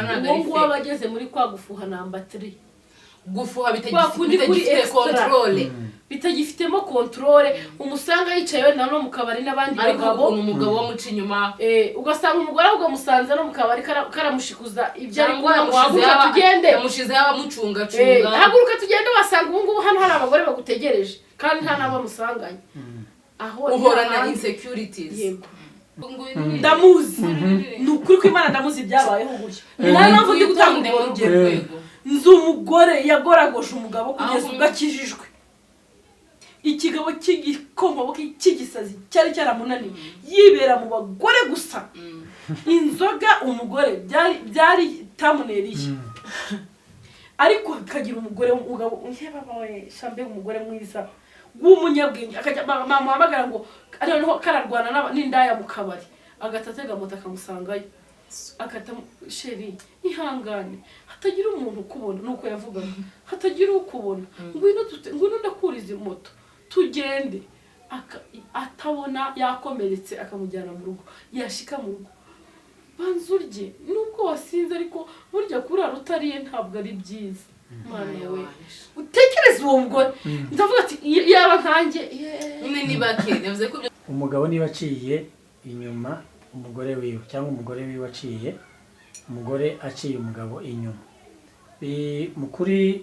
Ntabwo Uwo ari nguwo fake. Aba ageze muri kwa gufuha number 3. Gufuha Kwa kundi kuri bitagifite extra. contrôle. Bitagifitemo contrôle, umusanga yicaye wenda no mu kabari n'abandi Ariko bagabo. ukuntu umugabo wamuca inyuma. Ugasanga umugore ahubwo amusanze no mu kabari karamushikuza ibyo ari Cyangwa kunywa ngo haguruka tugende. Yamushizeho abamucungacunga. Haguruka tugende, wasanga ubu ngubu hano hari abagore bagutegereje kandi nta n'abo bamusanganye aho. Uhorana ni ahandi. insecurities. Yego, ndamuzi, ni ukuri ko Imana, ndamuzi, byabayeho gutya. Ni nayo mpamvu ndi gutanga Witonde urwo muri urwo rugero. rwego. Nzi umugore yagoragoje umugabo kugeza Aho- ubwo akijijwe. Ikigabo cy'igikomobo cy'igisazi cyari cyaramunaniye, yibera mu bagore gusa, inzoga, umugore byari tamuneriye, ariko akagira umugore, umugabo nkeba we shambe, umugore mwiza w'umunyabwenge, akajya bamuhamagara ngo noneho kararwana n'indaya mu kabari, agahita atega moto akamusangayo, akata: "Chéri, ihangane hatagira umuntu ukubona," nuko yavugaga, "hatagira ukubona, ngwino ndakuriza moto tugende." Atabona yakomeretse, akamujyana mu rugo. Yashika mu rugo: "Banza urye nubwo wasinze, ariko burya kurara utariye ntabwo ari byiza." Mwana we, utekereze uwo mugore, ndavuga ati yaba nkanjye Nyine ni bake, navuze ko ibyo Umugabo niba aciye inyuma umugore wiwe, cyangwa umugore wiwe aciye, umugore aciye umugabo inyuma, mu kuri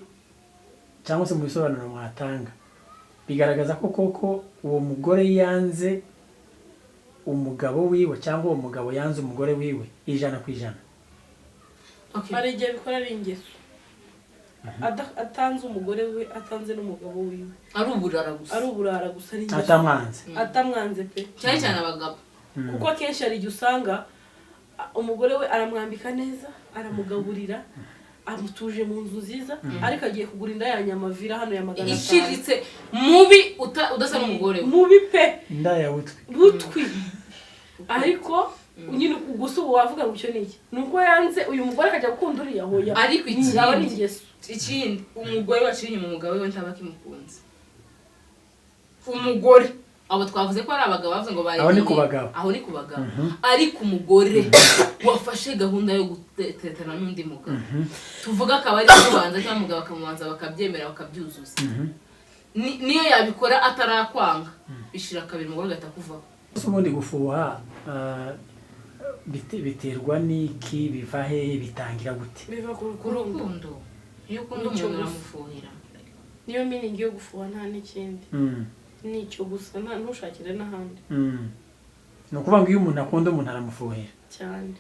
cyangwa se mu bisobanuro mwatanga, bigaragaza ko koko uwo mugore yanze umugabo wiwe cyangwa uwo mugabo yanze umugore wiwe 100%? Okay. Hari igihe bikora ari ingeso. Atanze umugore we, atanze n'umugabo wiwe. Ari uburara gusa. Ari uburara gusa, ari ingeso. Atamwanze. Atamwanze pe. Cyane cyane abagabo. Kuko akenshi hari igihe usanga umugore we aramwambika neza, aramugaburira, amutuje mu nzu nziza, ariko agiye kugura inda ya nyamavira hano ya 500. Iciriritse, mubi, udasa n'umugore we. Mubi pe. Indaya butwi. Butwi. Ariko nyine gusa ubu wavuga ngo icyo ni iki? Ni uko yanze uyu mugore akajya gukunda uriya? Hoya. Ariko Aba ari ikindi ingeso. Ikindi, umugore waciye inyuma umugabo we ntaba akimukunze. Umugore, abo twavuze ko ari abagabo, bavuze ngo Aho ni ku bagabo. Aho ni ku bagabo, ariko umugore wafashe gahunda yo gutetana n'undi mugabo, tuvuga akaba ari kubanza cyangwa umugabo akamubanza, bakabyemera, bakabyuzuza, niyo yabikora atarakwanga, bishira kabiri umugore agahita akuvaho. Ese ubundi gufuha biterwa n'iki? Biva he? Bitangira gute? Biva ku Ku rukundo. rukundo. Iyo ukunda Nicyo umuntu gusa. uramufuhira. Niyo meaning yo gufuha, nta n'ikindi. Nicyo gusa, nta ntushakire n'ahandi. Ni ukuvuga ngo iyo umuntu akunda umuntu aramufuhira? Cyane.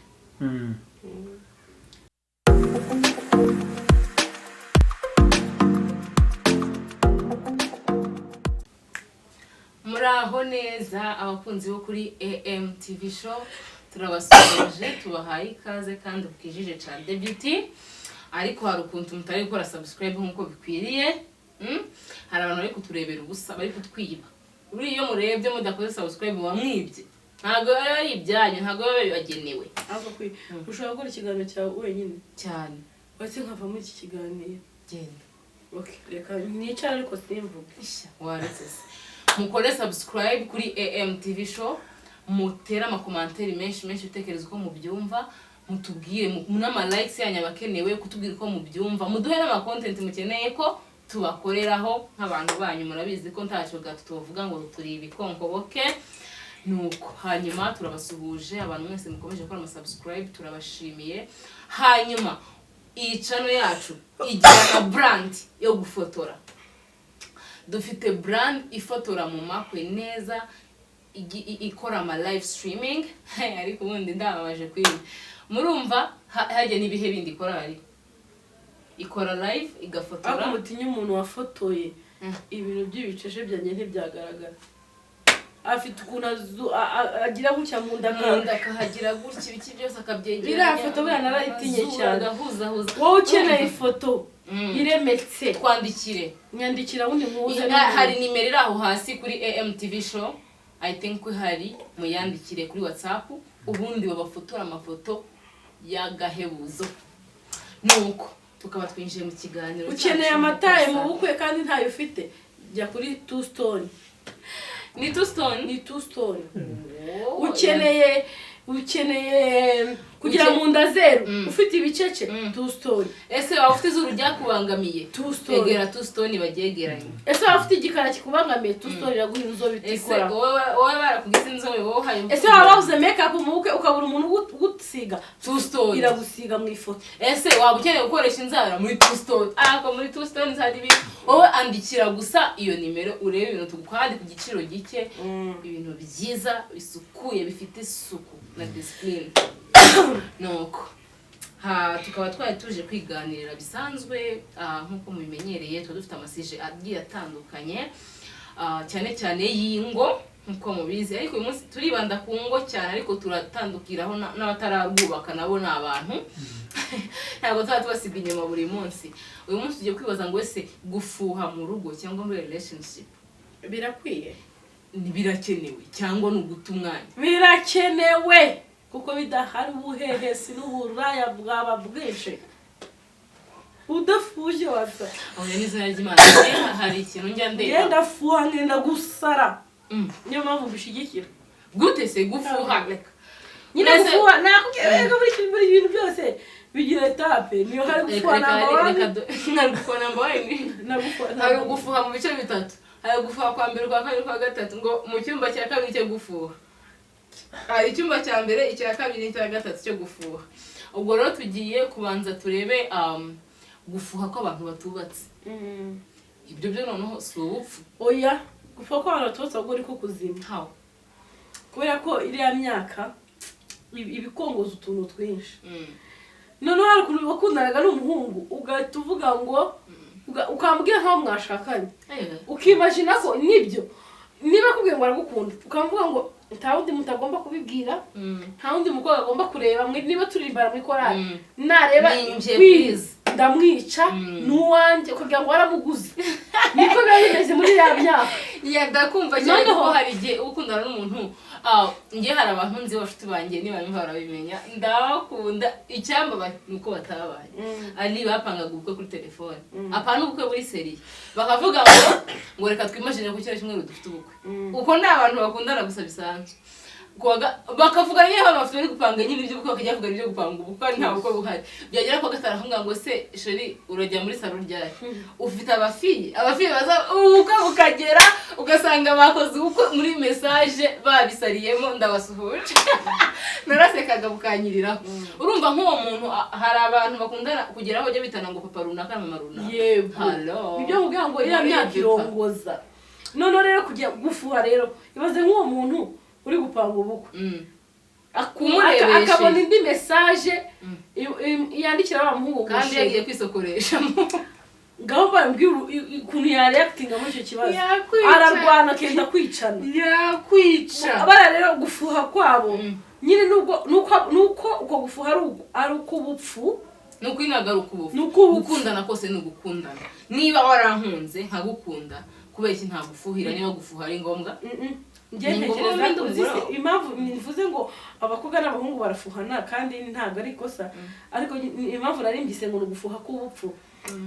Muraho neza abakunzi bo kuri AMTV Show, turabasuhuje, tubahaye ikaze kandi bwijije cyane Beauty. Ariko hari ukuntu mutari gukora subscribe nk'uko bikwiriye, Hari abantu bari kuturebera ubusa, bari kutwiba. Buriya iyo murebye mudakoze subscribe muba mwibye, ntabwo biba ari ibyanyu, ntabwo biba bibagenewe. Ariko ushobora gukora ikiganiro cyawe wenyine. Cyane. Uretse nkava muri iki kiganiro. Genda. Okay, reka nicare ariko simvuge. Ishya, waretse se. Mukore subscribe kuri AMTV Show, mutere ama commentaires menshi menshi, ibitekerezo uko mubyumva mutubwire, n'ama likes yanyu abakenewe kutubwira uko mubyumva, muduhe n'ama content mukeneye ko tubakoreraho nk'abantu banyu. Murabizi ko ntacyo gato tubavuga ngo turi ibikonkoboke. Nuko hanyuma turabasuhuje abantu mwese mukomeje gukora ama subscribe, turabashimiye. Hanyuma iyi channel yacu igira na brand yo gufotora. Dufite brand ifotora mu makwe neza, ikora ama live streaming. Ariko ubundi ndamamaje kuri murumva harya n'ibihe bindi ikora, hari ikora live, igafotora. Ariko mutinye umuntu wafotoye ibintu by'ibicece byanjye ntibyagaragara. Afite ukuntu agira gutya mu nda. Mu nda akahagira gutya, ibiki byose akabyegeranya. Iriya foto buriya narayitinye Amazuru cyane. agahuzahuza. Wowe ukeneye ifoto iremetse, Twandikire. nyandikira wundi muhuze. Hari nimero iri aho hasi kuri AMTV Show, I think ko hari, muyandikire kuri WhatsApp, ubundi babafotora amafoto y'agahebuzo. Nuko tukaba twinjiye mu kiganiro Ukeneye cyacu. amataye mu bukwe kandi ntayo ufite, jya kuri Two Stone. Ni Two Stone? Ni Two Stone. Ukeneye Kugira mu nda zeru, ufite ibicece, Two Stone. Ese waba ufite izuru ryakubangamiye? Two Stone. Egera Two Stone baryegeranye. Ese waba ufite igikara kikubangamiye? Two Stone iraguha inzobe Ese itikora. wowe barakugize inzobe, wowe uhaye? Ese waba wabuze make up mu bukwe, ukabura umuntu ugusiga? Two Stone. Iragusiga mu ifoto. Ese waba ukeneye gukoresha inzara? Muri Two Stone, ariko muri Two Stone hari ibintu. Wowe andikira gusa iyo nimero, urebe ibintu tugukanda ku giciro gike, ibintu byiza, bisukuye, bifite isuku na discipline. Nuko ha tukaba twari tuje kwiganirira bisanzwe, nk'uko mubimenyereye, tuba dufite amasije agiye atandukanye, cyane cyane y'ingo nk'uko mubizi. Ariko uyu munsi turibanda ku ngo cyane, ariko turatandukiraho n'abatararwubaka, nabo ni abantu, ntabwo tuba tubasiga inyuma buri munsi. Uyu munsi tugiye kwibaza ngo: ese gufuha mu rugo cyangwa muri relationship birakwiye? Birakenewe cyangwa ni uguta umwanya? Birakenewe, kuko bidahari ubuhehesi n'uburaya bwaba bwinshi. Udafuje wasa. Aho ni izina ry'Imana. Hari ikintu njya ndeba. Ngenda fuha, ngenda gusara. Niyo mpamvu mbishyigikira. Gute se gufuha? Reka. Nyine gufuha nakubwiye ko buri bintu byose bigira étape. Niyo hari gufuha number one. Hari gufuha number one. Na gufuha Hari ugufuha mu bice bitatu. Hari ugufuha kwa mbere, kwa kabiri, kwa gatatu. Ngo mu cyumba cya kabiri cyo gufuha, hari icyumba cya mbere, icya kabiri n'icya gatatu cyo gufuha. Ubwo rero tugiye kubanza turebe gufuha kw'abantu batubatse. Ibyo byo noneho si ubupfu? Oya, gufuha kw'abantu batubatse ahubwo ni ko kuzima. How? Kubera ko iriya myaka ibikongoza utuntu twinshi. Noneho hari ukuntu wakundanaga n'umuhungu, ugahita uvuga ngo ukambwira nk'aho mwashakanye, ukimagina ko nibyo. Niba akubwiye ngo aragukunda, ukamuvuga ngo nta wundi mutagomba kubibwira, nta wundi mukobwa agomba kureba, niba turirimbana muri korali, nareba Ninjye, please, please. ndamwica, n'uwanjye, kugira ngo waramuguze. Niko biba bimeze muri ya myaka. Yeah, ndakumva cyane. Noneho- Kuko hari igihe uba ukundana n'umuntu, njye hari abantu nzi, bashuti banjye, niba banyumva barabimenya, ndabakunda. Icyambabaye ni uko batabaye ari bapangaga ubukwe kuri telefone, apana ubukwe buri sérieux, bakavuga ngo reka twimagine ku kino cyumweru dufite ubukwe. Uko ni abantu bakundana gusa bisanzwe. Bakavuga nyine abantu bafite bari gupanga nyine iby'ubukwe, bakajya bavuga ibyo gupanga ubukwe, nta bukwe buhari. Byagera kuwa gatanu akavuga ngo: "Se chéri, urajya muri salon ryari? Ufite abafiye baza?" Ubukwe bukagera ugasanga bakoze ubukwe muri message babisariyemo. Ndabasuhuje, narasekaga bukanyiriraho. Urumva nk'uwo muntu, hari abantu bakundana kugera aho bajya bitana ngo papa runaka na mama runaka. Yego. Hello. Nibyo nkubwira ngo iriya Muri myaka ibyo irongoza. Noneho rero kujya gufuha rero, ibaze nk'uwo muntu uri gupanga ubukwe, Umurebeshe. akabona indi message yandikira wa muhungu ngo Kandi chéri. yagiye kwisokoresha. Ngaho mbabwira ukuntu yareactinga muri icyo kibazo. Yakwica. Ararwana, akenda kwicana. Yakwica. Abana rero gufuha kwabo nyine, nubwo nuko uko gufuha ari uk'ubupfu. Ni ukuri, ntabwo ari ukubufu. Ni uk'ubupfu. Gukundana kose ni ugukundana. Niba warankunze nkagukunda, kubera iki ntagufuhira niba gufuha ari ngombwa? Njye Ni ngombwa ntekereza wenda uzi umugore se, wawe. impamvu mvuze ngo abakobwa n'abahungu barafuhana kandi ntabwo ari ikosa, ariko impamvu nari mbyise ngo ni ugufuha k'ubupfu,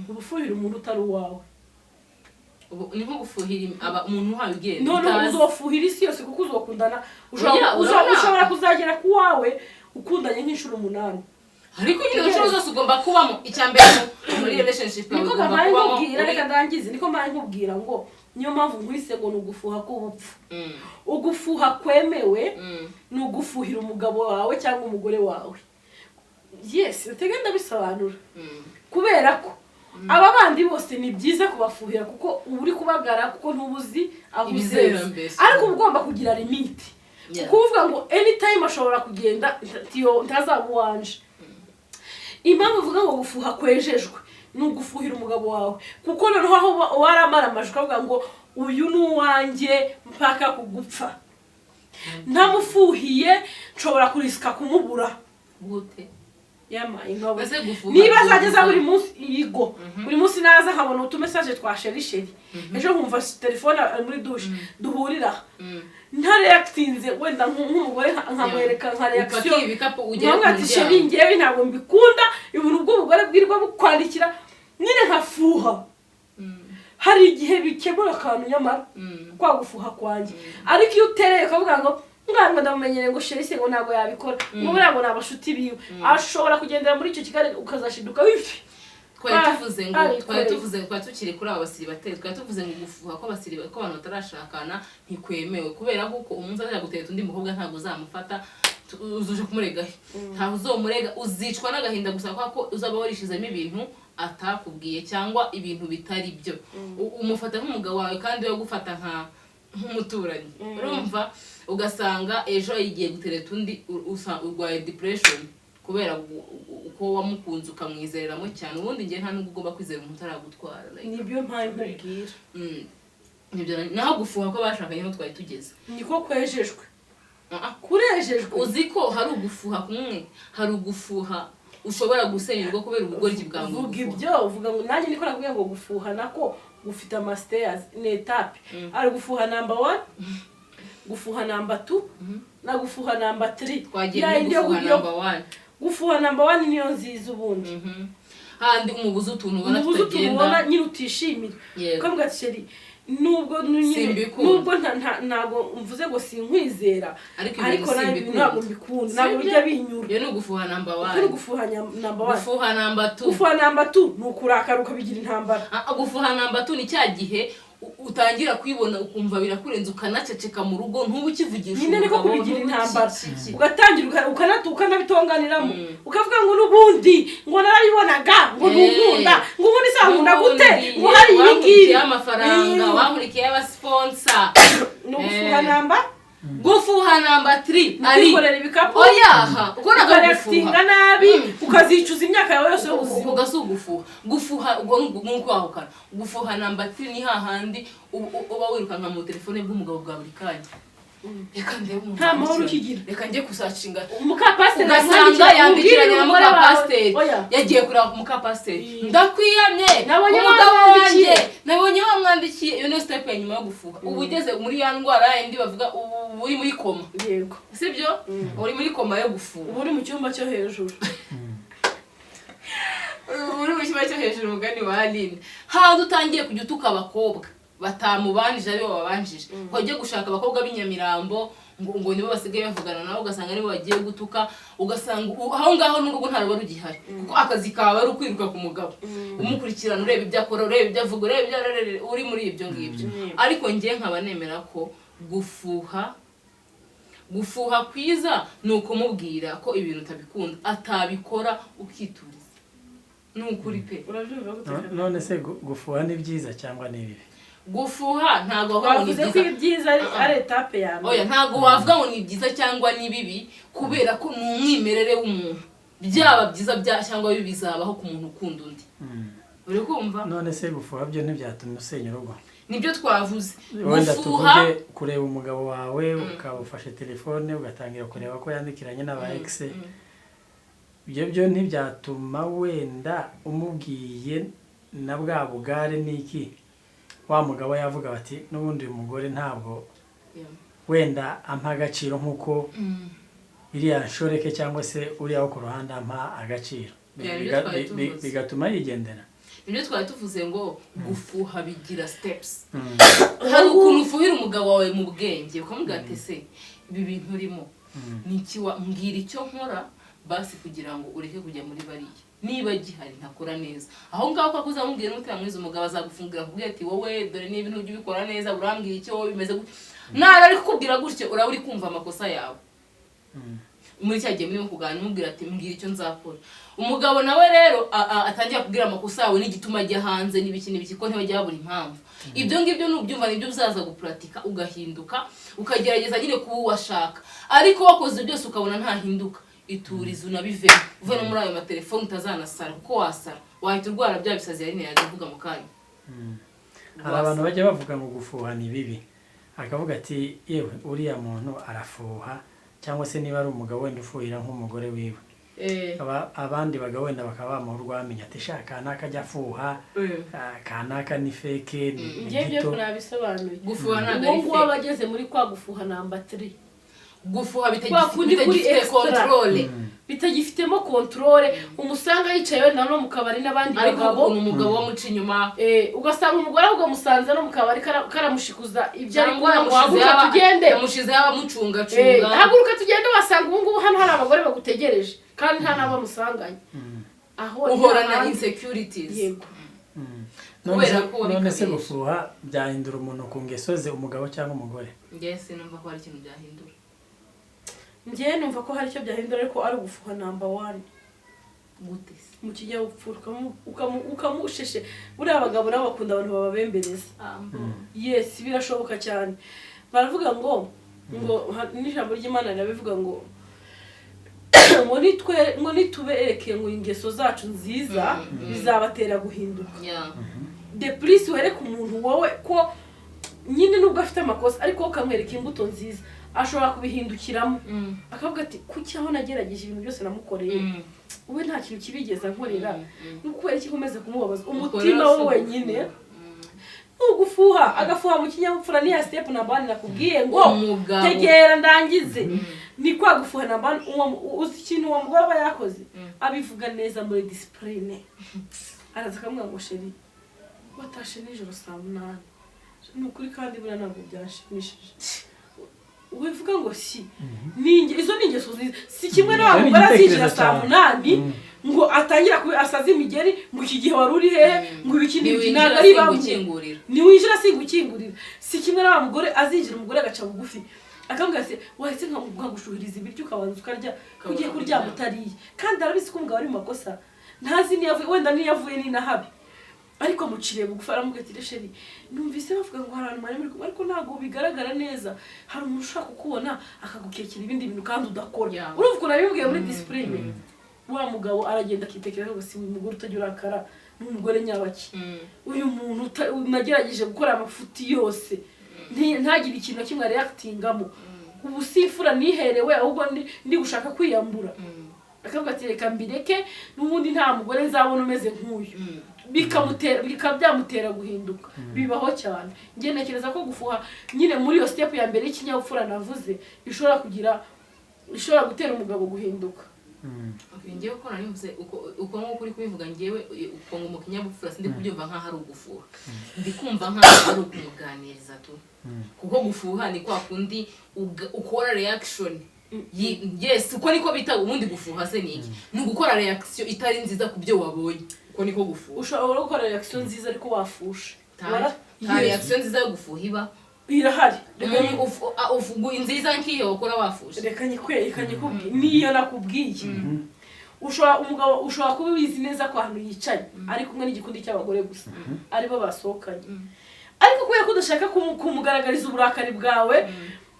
ubufuhira umuntu utari uwawe. Ubu ni nko gufuhira umuntu uhawe ugenda None utazi. uzofuhira isi yose, kuko uzokundana Oya, urabona? ushobora kuzagera ku wawe ukundanye nk'inshuro 8. Ariko nyine inshuro zose ugomba kubamo icya mbere muri relationship yawe Niko ugomba mbaye kubamo nkubwira, reka ndangize. Niko mbaye nkubwira ngo niyo mpamvu nkwise ngo ni ugufuha k'ubupfu. Ugufuha kwemewe ni ugufuhira umugabo wawe cyangwa umugore wawe. Yes, ntege ndabisobanura. Kubera ko aba bandi bose ni byiza kubafuhira, kuko uba uri kubagara, kuko ntubuzi aho Ibizera uzeza. mbese. Ariko uba ugomba kugira limite, kuko uvuga ngo anytime ashobora kugenda, tiyo ntazaba uwanje. Impamvu uvuga ngo gufuha kwejejwe ni ugufuhira umugabo wawe, kuko noneho aho waramara amajwi ukavuga ngo uyu ni uwanjye mpaka kugupfa, ntamufuhiye nshobora kurisika kumubura. Gute? Yamaye nkabo. Ese gufuha Niba azageza buri munsi yigo, buri munsi naza nkabona utumessage twa chéri, chéri, ejo nkumva telefone ari muri douche duhurira aha, ntareactinze wenda nk'umugore nkamwereka nka reaction, Upakire ibikapu ugere ku nkamubwira ati: muryango. "Chéri, ngewe ntabwo mbikunda ibintu bw'umugore bwirirwa bukwandikira." Nyine nkafuha. Hari igihe bikemura akantu nyamara kwa gufuha kwanjye. Ariko iyo utereye ukavuga ngo Ngo ndamumenyere, ngo chéri se ngo ntabwo yabikora, ngo buriya ngo ni abashuti biwe, ashobora kugendera muri icyo kigare ukazashiduka wifi. Twari tuvuze ngo Ari twari kure. tuvuze, twari tukiri kuri aba basiribateri, twari tuvuze ngo gufuha ko abantu batarashakana ntikwemewe, kubera ko umunsi azajya gutereta undi mukobwa ntabwo uzamufata. Uzuje kumurega he? Ntawe uzomurega, uzicwa n'agahinda gusa, kubera ko uzaba warishizemo ibintu atakubwiye cyangwa ibintu bitari byo. Umufata nk'umugabo wawe kandi we gufata nk'umuturanyi, urumva? Ugasanga ejo yigiye gutereta undi, urwaye depression kubera uko wamukunze ukamwizereramo cyane. Ubundi njye nta nubwo ugomba kwizera umuntu utaragutwara, like, Nibyo mpaye nkubwira. Nibyo naho gufuha ko bashakanye niho twari tugeze. Niko kwejejwe. Ah, ah. Kurejejwe. Uzi ko hari ugufuha kumwe, hari ugufuha ushobora gusenya urugo kubera ubugoryi bwawe. Vuga. Gufuha. Ibyo uvuga ngo nanjye niko nakubwiye ngo gufuha nako gufite ama stairs, ni étape. Ari gufuha number one, gufuha number two na gufuha number three. Twagiye Ya muri yindi yo gufuha number one. Gufuha number one niyo nziza ubundi. Handi umubuze utuntu ubona Umubuze utuntu tutagenda. ubona nyine utishimira, ukavuga ati: "Chéri, nubwo nyine Simbikunda. nubwo ntago mvuze ngo sinkwizera, Ariko ibintu ariko nawe ibintu simbikunda." ntabwo mbikunda, ntabwo Sibyo? bijya binyura. Iyo ni ugufuha number Kuri one. gufuha number one. Gufuha number two. Gufuha number two ni ukurakara ukabigira intambara. Ah, gufuha number two ni cya gihe utangira kwibona ukumva birakurenze, ukanaceceka mu rugo, ntuba ukivugisha Nyine niko umugabo, kubigira ntuba intambara. Ugatangira ukanatuka, ukanabitonganiramo, ukavuga ngo n'ubundi ngo narabibonaga, ngo ntunkunda, ngo ubundi se wankunda gute, ngo hari ibi ngibi. Wankurikiyeho amafaranga, wankurikiyeho abasponsa. Ni ugufuha number Gufuha number three ni ari kwikorera ibikapu, oyaha, uko ntabwo ari ukarekitinga gufuha. nabi, ukazicuza imyaka yawe yose y'ubuzima. Ubwo gasi ugufuha, gufuha ubwo ni ukwahukana. Gufuha number three ni hahandi uba wirukanka mu telefone bw'umugabo bwa buri kanya: "Reka ndebe umuntu Nta mahoro wandikiranye. ukigira. Reka njye gusearchinga." Umukapasiteri Ugasanga yandikiranye na mukapasiteri, Oya. yagiye kureba ku mukapasiteri: "Ndakwiyamye, Nabonye umugabo wamwandikiye." wanjye, nabonye wamwandikiye." Iyo niyo step ya nyuma yo gufuha. Uba ugeze muri ya ndwara yindi bavuga, ubu uri muri coma. Sibyo? Uri muri coma yo gufuha. Uba uri mu cyumba cyo hejuru. Uri mu cyumba cyo hejuru, umugani wa Aline, handi utangiye kujya utuka abakobwa batamubanjije, aribo babanjije, wajya gushaka abakobwa b'inyamirambo ngo nibo basigaye bavugana nabo, ugasanga nibo bagiye gutuka, ugasanga aho ngaho n'urugo nta ruba rugihari, kuko akazi kawe ari ukwiruka ku mugabo, umukurikirana, ureba ibyo akora, ureba ibyo avuga, ureba ibyo uri muri ibyo ngibyo. Ariko njye nkaba nemera ko gufuha kwiza ni ukumubwira ko ibintu utabikunda, atabikora ukituriza, ni ukuri pe. Urabyumva gute? None se gufuha ni byiza cyangwa ni bibi? Gufuha ntabwo wavuga ngo ni Twavuze ko byiza. ibyiza ari étape ya mbere. Oya, ntabwo wavuga ngo ni byiza cyangwa ni bibi, kubera ko ni umwimerere w'umuntu. Byaba byiza bya cyangwa bibi, bizabaho ku muntu ukunda undi. Uri kumva? None se gufuha byo ntibyatuma usenya urugo? Nibyo twavuze. Wenda Gufuha tuvuge kureba umugabo wawe, ukaba ufashe telefone ugatangira kureba ko yandikiranye n'aba ex, ibyo byo ntibyatuma wenda umubwiye na bwa bugare n'iki, wa mugabo yavuga bati: "N'ubundi uyu mugore ntabwo wenda ampa agaciro nk'uko iriya nshoreke cyangwa se uriya wo ku ruhande ampa agaciro." Yeah, nibyo twari tuvuze. Bigatuma yigendera. Nibyo twari tuvuze ngo gufuha bigira steps. Hari ukuntu ufuhira umugabo wawe mu bwenge, ukamubwira ati: "Ese ibi bintu urimo ni iki? Mbwira icyo nkora basi kugira ngo ureke kujya muri bariya, niba gihari ntakora neza." Aho ngaho ko uzamubwira n'umutima mwiza, umugabo azagufungira akubwira ati: "Wowe dore niba ibintu ujya ubikora neza, urambwira icyo wowe bimeze gutya." Nara ari kukubwira gutyo, uraba uri kumva amakosa yawe. Muri cya gihe murimo kuganira, umubwira ati: "Mbwira icyo nzakora." Umugabo nawe rero atangira kubwira amakosa yawe n'igituma ajya hanze n'ibiki n'ibiki, ko ntibajya babura impamvu. Ibyo ngibyo nubyumva, nibyo uzaza gupuratika, ugahinduka, ukagerageza nyine kuba uwo ashaka. Ariko wakoze byose ukabona ntahinduka, iturize, unabivemo, uve no muri ayo matelefoni, utazanasara, kuko wasara wahita urwara bya bisazi yari yaje avuga mu kanya. Hari abantu bajya bavuga ngo gufuha ni bibi, akavuga ati: "Yewe, uriya muntu arafuha," cyangwa se niba ari umugabo wenda ufuhira nk'umugore wiwe, abandi bagabo wenda bakaba bamuha urwamenyo ati: "Sha, kanaka ajya afuha, ah, kanaka ni fake, ni Njye ibyo gito." nabisobanuye. Gufuha ntabwo Uwo ari nguwo aba fake. ageze muri kwa gufuha number three. Gufuha Kwa kundi kuri bitagifite extra. contrôle. Bitagifitemo contrôle. Umusanga yicaye wenda no mu kabari n'abandi Ariko bagabo. ukuntu umugabo wamuca inyuma. Ugasanga umugore ahubwo amusanze no mu kabari, karamushikuza ibyo ari Cyangwa kunywa ngo yamushizeho haguruka tugende. Yamushizeho abamucungacunga. Haguruka tugende, wasanga ubu ngubu hano hari abagore bagutegereje kandi nta n'abo bamusanganye aho. Uhorana Nta handi. insecurities. Yego. None Kubera ko none se wabikabirije. gufuha byahindura umuntu ku ngeso ze, umugabo cyangwa umugore? Njye sinumva ko hari ikintu byahindura. Njyewe numva ko hari icyo byahindura, ariko ari ugufuha number one. Gute se? Mu kinyabupfura, ukamusheshe. Buriya abagabo nabo bakunda abantu bababembereza. Yes, birashoboka cyane. Baravuga ngo n'ijambo ry'Imana rirabivuga ngo nitubereke ngo ingeso zacu nziza, bizabatera guhinduka. De plus wereke umuntu wowe ko nyine nubwo afite amakosa, ariko wowe ukamwereka imbuto nziza, ashobora kubihindukiramo, akavuga ati: "Kuki aho nagerageje ibintu byose namukoreye, we nta kintu kibigeza nkorera? Ni ukubera iki nkomeza kumubabaza umutima we wenyine?" Ugufuha, agafuha mu kinyabupfura, niya step number one nakubwiye ngo Umugabo. Tegera ndangize. Ni kwa gufuha number one. Uzi ikintu uwo mugore aba yakoze? Abivuga neza muri discipline, araza akamubwira ngo: "Chéri, watashe nijoro saa 8, ni ukuri kandi buriya ntabwo byanshimishije." Wivuga ngo si izo ni ingeso nziza, si kimwe na wa Ni mugore azinjira igitekerezo saa cyawe. munani ngo atangira kubi asaza imigeri ngo: "Iki gihe wari uri hehe?" ngo ibiki n'ibiki. Ntiwinjira Ntabwo ari bamwe. singukingurira. Niwinjira singukingurira. Si kimwe na wa mugore azinjira, umugore agaca bugufi, akambwira ati: "Wahise nkagushuhiriza ibiryo ukabanza ukarya, ko ugiye kuryama utariye?" Kandi arabizi ko umugabo ari mu makosa, ntazi niyo avuye, wenda niyo avuye ni nahabi, ariko amuciriye bugufi, aramubwira ati: "Chéri, numvise bavuga ngo hari ahantu mwari muri kumwe, ariko ntabwo bigaragara neza. Hari umuntu ushaka kukubona akagukekera ibindi bintu kandi udakora." Urumva ukuntu abimubwiye muri discipline? Wa mugabo aragenda akitekereza ngo: "Si uyu mugore utajya urakara ni umugore nyabaki? Uyu muntu nagerageje gukora amafuti yose, ntagire ikintu na kimwe areactingamo, ubu si imfura niherewe, ahubwo ndi gushaka kwiyambura." Akavuga ati: "Reka mbireke, n'ubundi nta mugore nzabona umeze nk'uyu." Bikaba byamutera guhinduka. Bibaho cyane. Njye ntekereza ko gufuha nyine muri iyo step ya mbere y'ikinyabupfura navuze ishobora gutera umugabo guhinduka. Okay, njyewe uko nari mvuze, uko nk'uko uri kubivuga, njyewe uko ngo mu kinyabupfura sindi kubyumva nk'aho ari ugufuha, ndi kumva nk'aho ari ukumuganiriza tu, kuko gufuha ni kwa kundi ukora reaction. Yes, uko niko bita ubundi. Gufuha se ni iki? Ni ugukora reaction itari nziza ku byo wabonye, uko niko gufuha. Ushobora gukora reaction nziza ariko wafushe. Nta Yes. reaction nziza yo gufuha iba. Irahari. Reka Umuntu nziza nk'iyo ukora wafushe? Reka nyikubwiye, niyo nakubwiye. Ushobora, umugabo ushobora kuba ubizi neza ko ahantu yicaye ari kumwe n'igikundi cy'abagore gusa, aribo basohokanye, ariko kubera ko udashaka kumugaragariza uburakari bwawe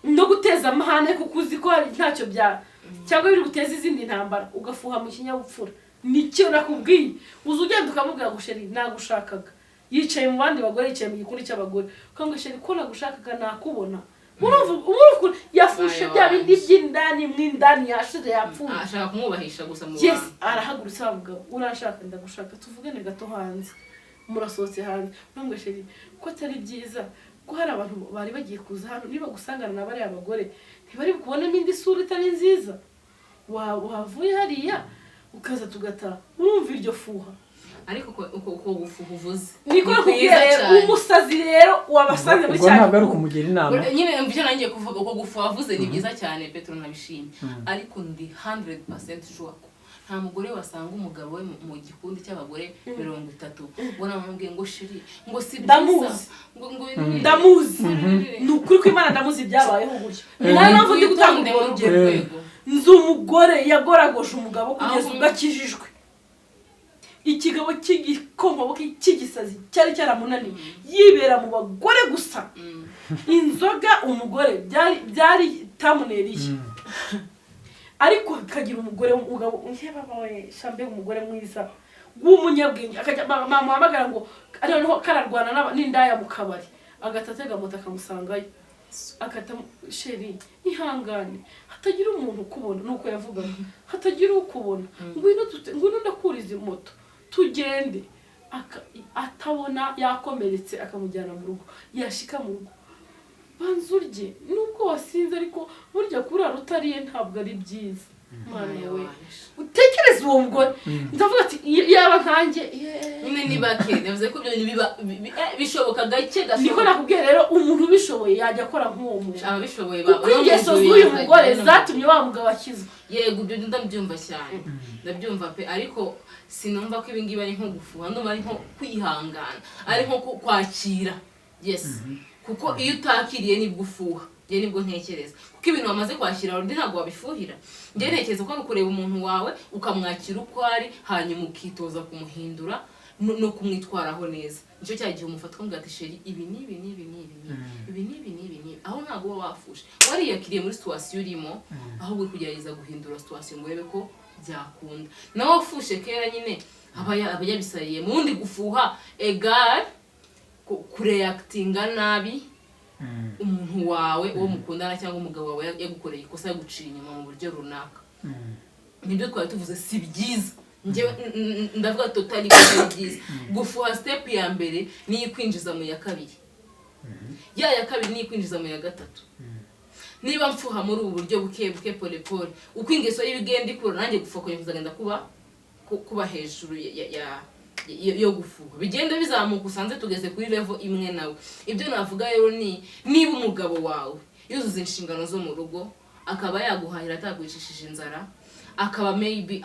no guteza amahane, kuko uzi ko hari ntacyo bya cyangwa biri buteze izindi ntambara, ugafuha mu kinyabupfura. Nicyo nakubwiye. Uza ugenda ukamubwira ngo: "Chéri, nagushakaga." Yicaye mu bandi bagore, yicaye mu gikundi cy'abagore, ukamubwira: "Chéri, ko nagushakaga nakubona?" Urumva ukuntu yafushe? Ayo Bya bindi wanjye. by'indani mw'indani yashize, yapfuye. Ashaka kumwubahisha gusa mu Yes. bantu. Arahagurutse, avuga: "Urashaka, ndagushaka, tuvugane gato hanze." Murasohotse hanze, urambwira: "Chéri, ko atari byiza ko hari abantu bari bagiye kuza hano, niba gusangana na bariya bagore ntibari bukubonemo indi sura itari nziza, wavuye hariya ukaza tugataha?" Urumva iryo fuha? Ariko uko gufuha uvuze Niko ni nakubwiye kwiza rero. cyane. Umusazi rero wabasanze muri Ubwo cya ntabwo ari ukumugira inama. Nyine ibyo nangiye kuvuga, uko gufuha wavuze ni byiza cyane, Petero, nabishimye, ariko ndi 100% sure ko nta mugore wasanga umugabo we mu gikundi cy'abagore 30 ngo namubwiye ngo: "Chéri," ngo: "Si byiza." Ndamuzi. Ngo Ndamuzi, ni ukuri ko Imana, ndamuzi, byabayeho gutyo. Ni nayo mpamvu ndi gutanga Witonde urwo muri rugero. urwo rwego. Nzi umugore yagoragoje umugabo kugeza Aho ubwo akijijwe. Ikigabo cy'igikomoboke cy'igisazi cyari cyaramunaniye, yibera mu bagore gusa, inzoga, umugore byari tamuneriye, ariko akagira umugore, umugabo nkeba we shambe, umugore mwiza w'umunyabwenge, akajya bamuhamagara ngo noneho kararwana n'indaya mu kabari, agahita atega moto akamusangayo, akata: "Chéri, ihangane hatagira umuntu ukubona," nuko yavugaga, "hatagira ukubona, ngwino ndakuriza moto tugende." Atabona yakomeretse, akamujyana mu rugo. Yashika mu rugo: "Banza urye nubwo wasinze, ariko burya kurara utariye ntabwo ari byiza." Mana we, utekereze uwo mugore, ndavuga ati yaba nkanjye, yeee. Nyine ni bake, navuze ko ibyo bintu biba bishoboka gake Niko gashoboka. nakubwiye rero, umuntu ubishoboye yajya akora nk'uwo muntu, Ababishoboye kuko ingeso z'uyu mugore zatumye wa mugabo akizwa. Yego, ibyo ndabyumva cyane, ndabyumva pe, ariko sinumva ko ibi ngibi ari nko gufuha, ndumva ari nko kwihangana, ari nko kwakira, yes, kuko iyo utakiriye nibwo ufuha. Njye nibwo ntekereza, kuko ibintu wamaze kwakira undi ntabwo wabifuhira. Njye ntekereza ko ari ukureba umuntu wawe ukamwakira uko ari, hanyuma ukitoza kumuhindura no kumwitwaraho neza. Nicyo cya gihe umufata ukamubwira ati: "Chéri, ibi n'ibi n'ibi n'ibi n'ibi, ibi n'ibi n'ibi n'ibi." Aho ntabwo uba wafushe, wariyakiriye muri situation urimo, ahubwo uri kugerageza guhindura situation ngo urebe ko byakunda. Nawe wafushe kera nyine aba yabisariye mu wundi. Gufuha égal kureactinga nabi umuntu wawe, uwo mukundana cyangwa umugabo wawe yagukoreye ikosa, yaguciye inyuma mu buryo runaka. Nibyo twari tuvuze, si byiza. Njyewe ndavuga totally ko atari byiza gufuha. Step ya mbere niyo ikwinjiza mu ya kabiri, ya kabiri niyo ikwinjiza mu ya gatatu. Niba mfuha muri ubu buryo buke buke, pole pole, uko ingeso y'ibigenda ikura, nanjye gufuha kongera kuzagenda kuba hejuru yo gufuha, bigenda bizamuka, usanze tugeze kuri level imwe nawe. Ibyo navuga rero ni niba umugabo wawe yuzuza inshingano zo mu rugo, akaba yaguhahira atakwicishije inzara, akaba maybe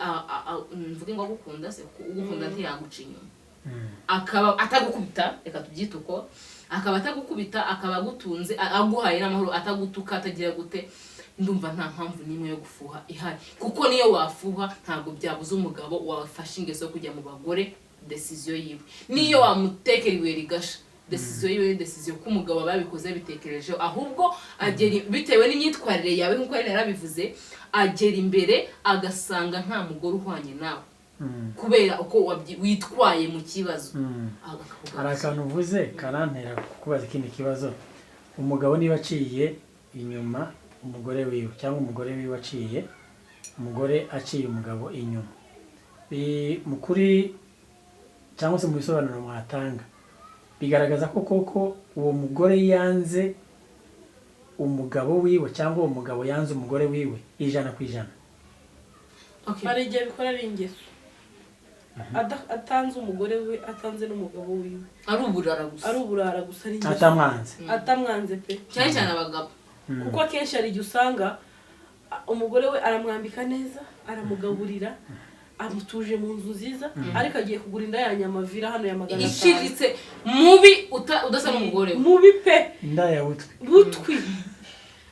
mvuge ngo agukunda se, kuko ugukunda ntiyaguca inyuma, akaba atagukubita, reka tubyite uko, akaba atagukubita, akaba agutunze, aguhaye n'amahoro, atagutuka, atagira gute, ndumva nta mpamvu n'imwe yo gufuha ihari, kuko niyo wafuha ntabwo byabuza umugabo wafashe ingeso yo kujya mu bagore décision yiwe. Niyo wamutekera ibuye rigasha, décision yiwe ni décision, ko umugabo aba yabikoze yabitekerejeho. Ahubwo agera bitewe n'imyitwarire yawe, nk'uko yari yarabivuze, agera imbere agasanga nta mugore uhwanye nawe kubera uko witwaye mu kibazo. Akakugaruza. Hari akantu uvuze karantera kukubaza ikindi kibazo. Umugabo niba aciye inyuma umugore wiwe, cyangwa umugore wiwe aciye, umugore aciye umugabo inyuma, mu kuri cyangwa se mu bisobanuro mwatanga, bigaragaza ko koko uwo mugore yanze umugabo wiwe cyangwa uwo mugabo yanze umugore wiwe 100%? Okay. Hari igihe bikora ari ingeso. Atanze umugore we, atanze n'umugabo wiwe. Ari uburara gusa. Ari uburara gusa, ari ingeso. Atamwanze. Atamwanze pe. Cyane cyane abagabo. Kuko akenshi hari igihe usanga umugore we aramwambika neza, aramugaburira, amutuje mu nzu nziza, ariko agiye kugura inda ya nyamavira hano ya 500. Iciriritse, mubi, udasa n'umugore we. Mubi pe. Indaya butwi. Butwi.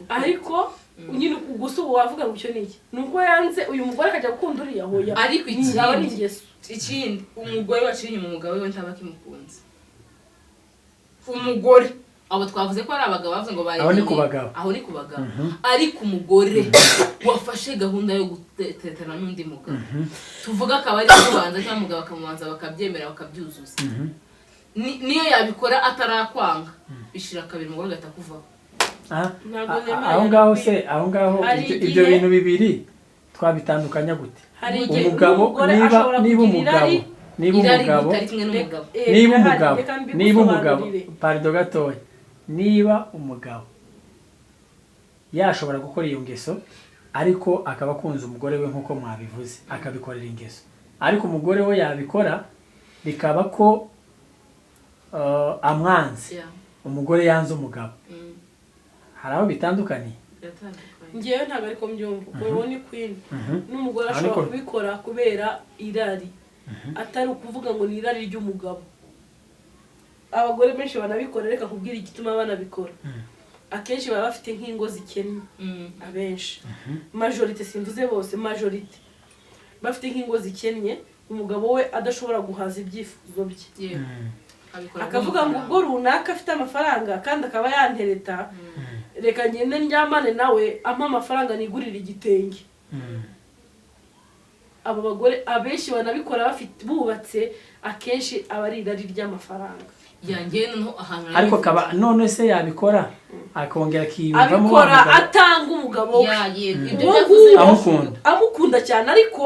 Ariko nyine gusa ubu wavuga ngo icyo ni iki? Ni uko yanze uyu mugore akajya gukunda uriya? Hoya. Ariko Yaba ari ikindi ingeso. Ikindi, umugore waciye inyuma umugabo we ntaba akimukunze. Umugore, abo twavuze ko ari abagabo bavuze ngo Aho ni ku bagabo. Aho ni ku bagabo. Ariko umugore wafashe gahunda yo gutetana n'undi mugabo, tuvuga akaba ari kubanza cyangwa umugabo akamubanza, bakabyemera, bakabyuzuza, niyo yabikora atarakwanga, bishira kabiri umugore agahita akuvaho. Ntabwo nemeranya Aho ngaho na se, aho ngaho Hari ibyo igihe- bintu bibiri twabitandukanya gute? Hari igihe Umugabo n'umugore niba ashobora niba kugira umugabo irari. Niba Irari umugabo ritari kumwe n'umugabo. Niba Birahari, umugabo reka niba umugabo mbigusobanurire. Pardon gatoya. Niba umugabo yashobora gukora iyo ngeso, ariko akaba akunze umugore we nk'uko mwabivuze, akabikorera ingeso, ariko umugore we yabikora bikaba ko amwanze, umugore yanze umugabo, hari aho bitandukaniye? Biratandukanye. Ngewe ntabwo ariko mbyumva. Ubu ni queen n'umugore Aha ashobora kubikora kubera irari, atari ukuvuga ngo ni irari ry'umugabo. Abagore benshi banabikora, reka kubwira igituma banabikora. Akenshi baba bafite nk'ingo zikennye. Abenshi, majorité, simvuze bose, majorité bafite nk'ingo zikennye, umugabo we adashobora guhaza ibyifuzo bye. Yego. Abikora Akavuga ngo bw'amafaranga. ubwo runaka afite amafaranga kandi akaba yantereta, reka ngende ndyamane nawe ampa amafaranga nigurire igitenge. Abo bagore abenshi banabikora bafite bubatse, akenshi aba ari irari ry'amafaranga. Yanjye noneho ahantu Ariko nari akaba none se yabikora akongera akiyumvamo wa Abikora mugabo? atanga umugabo we. Ya, yego, ibyo Uwo byavuze. nguwo Amukunda. Amukunda cyane, ariko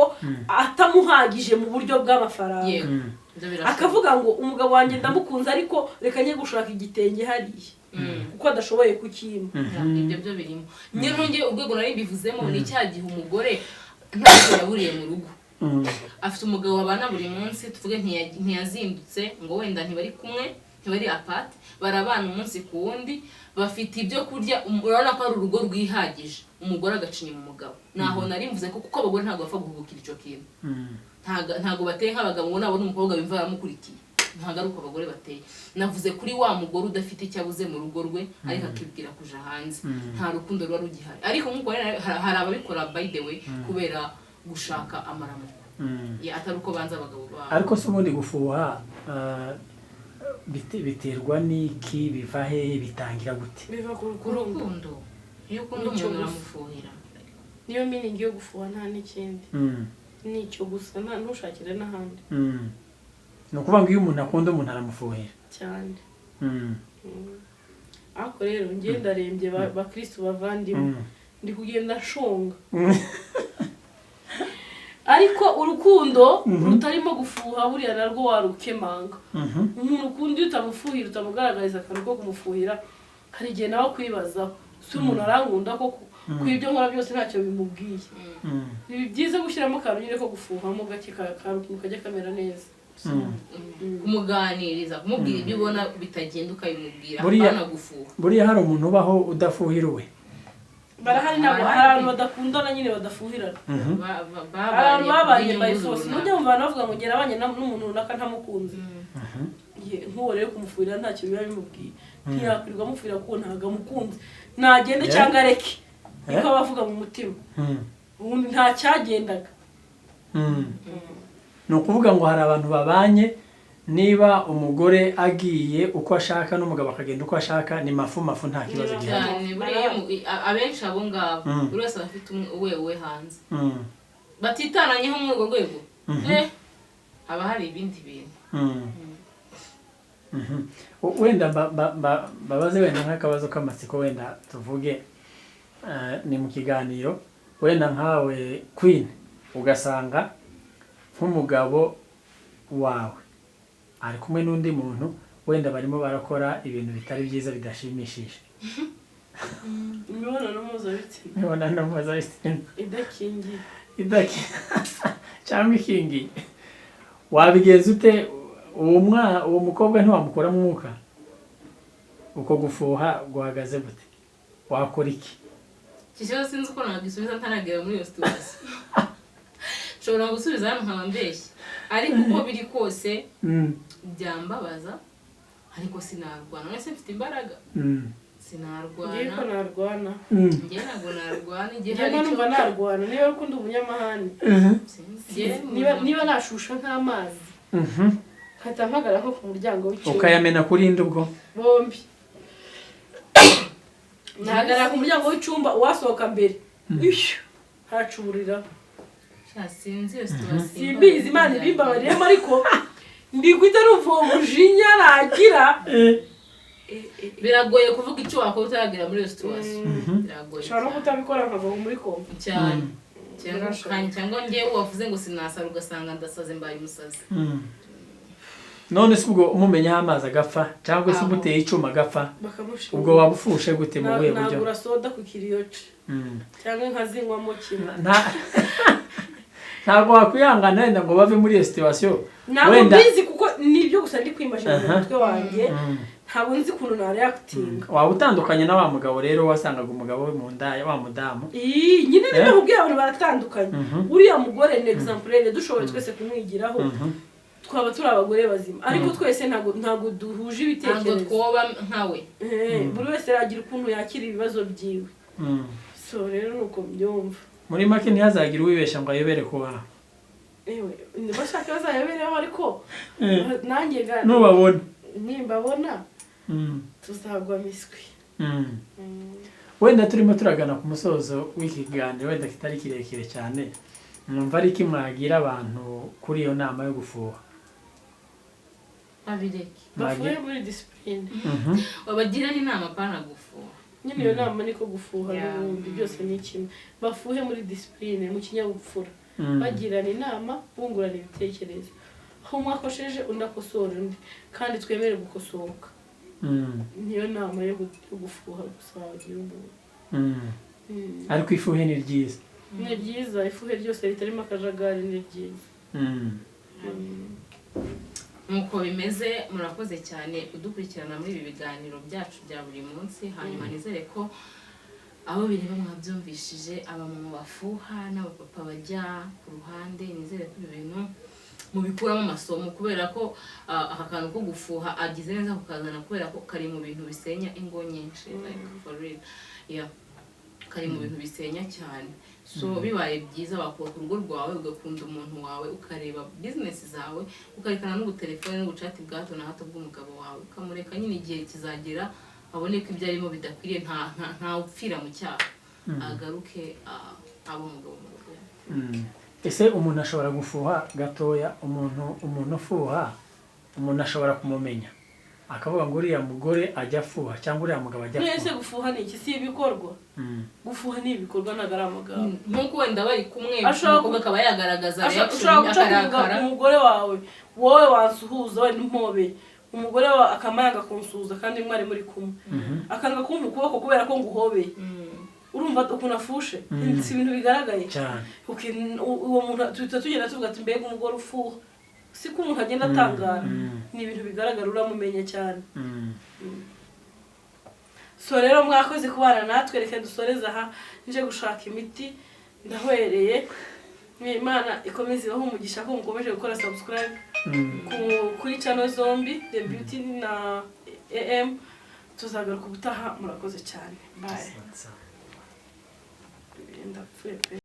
atamuhagije mu buryo bw'amafaranga. Yego, ibyo birashoboka. Akavuga ngo umugabo wanjye ndamukunze, ariko reka njye gushaka igitenge hariya kuko adashoboye kukimpa. Ya, ibyo byo birimo. Njye nongeye urwego nari mbivuzemo ni cya gihe umugore Ntacyo yaburiye mu rugo, afite umugabo babana buri munsi. Tuvuge ntiyazindutse ngo wenda ntibari kumwe, ntibari apart, barabana umunsi ku wundi, bafite ibyo kurya. Urabona ko ari urugo rwihagije, umugore agaca inyuma umugabo. Naho nari mvuze ko kuko abagore ntabwo bapfa guhubukira icyo kintu. Ntabwo bateye nk'abagabo ngo nabona umukobwa bimva baramukurikiye. Ntabwo ari uko abagore bateye. Navuze kuri wa mugore udafite icyo abuze mu rugo rwe, ariko akibwira kuja hanze. Nta rukundo ruba rugihari. Ariko nk'uko rero hari ababikora, by the way, kubera gushaka amaramuko. Ya, atari uko banza abagabo babo. Ariko se ubundi gufuha biterwa n'iki? Biva hehe? Bitangira gute? Biva ku Ku rukundo. rukundo. Iyo ukunda Nicyo umuntu gusa. uramufuhira. Niyo meaning yo gufuha, nta n'ikindi. Nicyo gusa, nta ntushakire n'ahandi. Ni ukuvuga ngo iyo umuntu akunda umuntu aramufuhira. Cyane. Ariko rero njye ndarembye, bakristu bavandimwe. Ndi kugenda nshonga, ariko urukundo rutarimo gufuha buriya narwo warukemanga. Umuntu ukunda, iyo utamufuhira, utamugaragariza akantu ko kumufuhira, hari igihe nawe akwibazaho: si umuntu arankunda koko, ku ibyo nkora byose ntacyo bimubwiye? Ni byiza gushyiramo akantu nyine ko gufuhamo gake, kajya kamera neza. Kumuganiriza, kumubwira ibyo ubona bitagenda, ukabimubwira. Apana gufuha. Buriya hari umuntu ubaho udafuhira uwe? Barahari. Ntabwo Barahari. hari abantu badakundana nyine badafuhirana. Hari abantu babanye by force. Nujya mu bantu bavuga ngo ngera abanye n'umuntu runaka ntamukunze. Nk'uwo rero kumufuhira ntacyo biba bimubwiye, ntiyakwirirwa amufuhira kuko ntabwo amukunze. Nagende cyangwa areke, niko aba avuga mu mutima. Ubundi nta cyagendaga. Ni ukuvuga ngo hari abantu babanye, niba umugore agiye uko ashaka n'umugabo akagenda uko ashaka, ni mafu mafu, nta kibazo Ni gihari. Cyane. Buriya iyo abenshi abo ngabo, buri wese aba afite wewe hanze, batitananyeho muri urwo rwego. Haba hari ibindi bintu. Wenda mbabaze wenda nk'akabazo k'amatsiko, wenda tuvuge ni mu kiganiro, wenda nkawe Queen, ugasanga nk'umugabo wawe ari kumwe n'undi muntu, wenda barimo barakora ibintu bitari byiza, bidashimishije. Imibonano mpuzabitsina. Imibonano mpuzabitsina. Idakingiye. Cyangwa ikingiye, wabigenza ute? Uwo mwana, uwo mukobwa ntiwamukuramo umwuka? Uko gufuha guhagaze gute? Wakora iki? Iki kibazo sinzi uko nagisubiza ntaragera muri iyo situation. Nshobora gusubiza hano nkaba mbeshya, ariko uko biri kose byambabaza, ariko sinarwana. Mwese mfite imbaraga. Sinarwana. Ngiye ko narwana. Njye ntabwo narwana igihe Njye hari icyo numva narwana niba ari ukunda umunyamahane. Sinzi. Njye Niba nashusha nk'amazi, nkahita mpagarara nko ku muryango w'icyumba. Ukayamena kuri indi ubwo? Bombi. Nahagarara ku muryango w'icyumba, uwasohoka mbere ishyu hacuburira. Sha, sinzi iyo situation. Simbizi, Imana ibimbabariyemo, ariko ndi guhita numva uwo mujinya nagira. Biragoye kuvuga icyo wakora utaragera muri iyo situation, biragoye. Nshobora no kutabikora nkava muri koma. Cyane. Cyangwa Birashoboka. cyangwa njyewe wavuze ngo sinasara, ugasanga ndasaze, mbaye umusazi. None se ubwo umumenyeho amazi agapfa, cyangwa se Aho. umuteye icyuma agapfa, Bakamushinga. ubwo waba ufushe gute, mu buhe buryo? Nagura soda ku kiriyo ce cyangwa nkazinywamo kimwe. Ntabwo wakwihangana wenda ngo bave muri iyo situation? Ntabwo Wenda mbizi, kuko nibyo gusa ndi kwimashina mu mutwe wanjye. Ntabwo nzi ukuntu nareactinga. Waba utandukanye na wa mugabo rero wasangaga umugabo we mu nda wa mudamu. Iyi nyine Eh? nibyo nkubwira, abantu baratandukanye. Uriya mugore ni exemplaire, dushoboye twese kumwigiraho twaba turi abagore bazima, ariko twese ntabwo duhuje Ntabwo ibitekerezo. twoba nkawe. Buri wese aragira ukuntu yakira ibibazo byiwe. So rero ni uko mbyumva. Muri make ntihazagire uwibeshya ngo ayobere ku wawe. Ewe, bashaka bazayabereho, ariko nanjye Nubabona. Nimbabona tuzagwa miswi. Wenda turimo turagana ku musozo w'iki kiganiro, wenda kitari kirekire cyane, mwumva ari iki mwagira abantu kuri iyo nama yo gufuha? Babireke. Bafuhe muri discipline. Babagira n'inama, apana gufuha. Nyine iyo nama niko gufuha. N'ubundi byose ni kimwe. Bafuhe muri discipline, mu kinyabupfura, bagirana inama, bungurana ibitekerezo, aho umwe akosheje undi akosora undi, kandi twemere gukosoka. Niyo nama yo gufuha gusa wagira umuntu. Ariko ifuhe ni ryiza. Ni ryiza, ifuhe ryose ritarimo akajagari ni ryiza. Nk'uko bimeze, murakoze cyane kudukurikirana muri ibi biganiro byacu bya buri munsi. Hanyuma nizere ko abo bireba mwabyumvishije, abamama bafuha n'abapapa bajya ku ruhande. Nizere ko ibi bintu mubikuramo amasomo, kubera ko aka kantu ko gufuha agize neza kukazana, kubera ko kari mu bintu bisenya ingo nyinshi, like for real, yeah, kari mu bintu bisenya cyane. So bibaye byiza wakubaka urugo rwawe, ugakunda umuntu wawe, ukareba business zawe, ukarekana n'ubutelefone n'ubucati bwa hato na hato bw'umugabo wawe, ukamureka nyine. Igihe kizagera abone ko ibyo arimo bidakwiriye. Nta upfira mu cyaha, agaruke abe umugabo mu rugo. Ese umuntu ashobora gufuha gatoya? Umuntu ufuha, umuntu ashobora kumumenya akavuga ngo uriya mugore ajya afuha cyangwa uriya mugabo ajya Mwese afuha? Gufuha ni iki? Si ibikorwa? Gufuha ni ibikorwa, ntabwo ari amagambo. Nk'uko wenda bari kumwe, umukobwa akaba yagaragaza reaction, Ushobora guca ku akarakara. Umugore wawe, wowe wansuhuza wenda umpobeye, umugore wawe akama yanga kunsuhuza kandi mwari muri kumwe, akanga kumpa ukuboko kubera ko nguhobeye. Urumva ukuntu afushe? Si ibintu bigaragaye? Cyane. Okay, uwo muntu tuhita tugenda tuvuga ati: "Mbega umugore ufuha!" Si ko umuntu agenda atangara? Ni ibintu bigaragara, uramumenya cyane. So rero mwakoze kubana natwe. Reka dusoreze aha, nje gushaka imiti, ndahwereye. Imana ikomeze ibahe umugisha ko mukomeje gukora subscribe kuri channel zombi, The Beauty na AM. Tuzagaruka ubutaha. Murakoze cyane, bye. Sawa. Ndapfuye pe.